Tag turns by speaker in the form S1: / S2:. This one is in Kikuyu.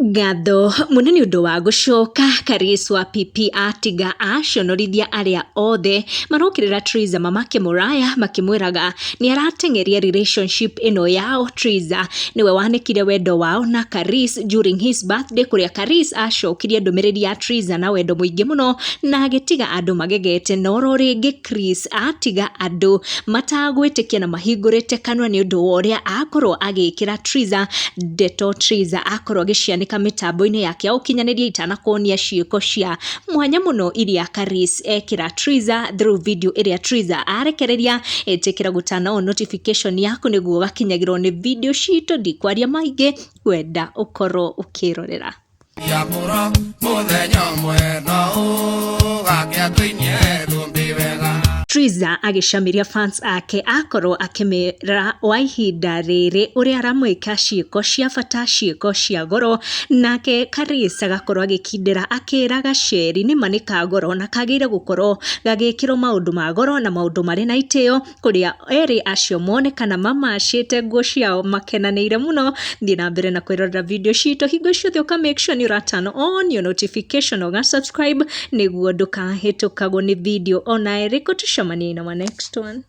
S1: Ngatho mũno nĩ ũndũ wa gũcoka. Karis wa PP atiga aconorithia arĩa othe marokĩrĩra Triza mamake Mũraya makĩmwĩraga nĩ arateng'eria relationship ĩno yao. Triza nĩwe wanĩkire wendo wao na Karis during his birthday, kũrĩa Karis acokirie ndũmĩrĩri ya Triza na wendo mũingĩ mũno na agĩtiga andũ magegete. Na oro rĩngĩ Chris atiga andũ matagwĩtĩkia na mahingũrĩte kanua nĩ ũndũ wa ũrĩa akorwo agĩkĩra Triza ndeto. Triza akorwo agĩcianĩka mĩtambo-inĩ yake ya ũkinyanĩria. Itanakuonia ciĩko cia mwanya mũno iria Karis ekĩra Triza through video ĩrĩa Triza arekereria, ĩtĩkĩra gũtana on notification yaku nĩguo ũgakinyagĩrwo nĩ video citũ. Ndikwaria maingĩ, ngwenda ũkorwo ũkĩrorera.
S2: Yamũro mũthenya ũmwe no ũgakĩa tũinie thũmbĩ wega.
S1: Triza agĩcamĩria fans ake akorwo akĩmera wa ihinda rĩrĩ ũrĩa aramwĩka ciĩko cia bata, ciĩko cia goro, nake Karis agakorwo agĩkindĩra akĩra gaceri nĩma nĩ ka goro na kagĩrĩire gũkorwo gagĩkĩrwo maũndũ ma goro na maũndũ marĩ na itĩo, kũrĩa erĩ acio monekana mamacĩte nguo ciao makenanĩire mũno. Thiĩ na mbere na kwĩrorera video citũ hingo ciothe, ũka make sure nĩ ũratana on your notification, ũga subscribe nĩguo ndũkahĩtũkagwo nĩ video ona ĩrĩkũ. Tũcemanie na our next one.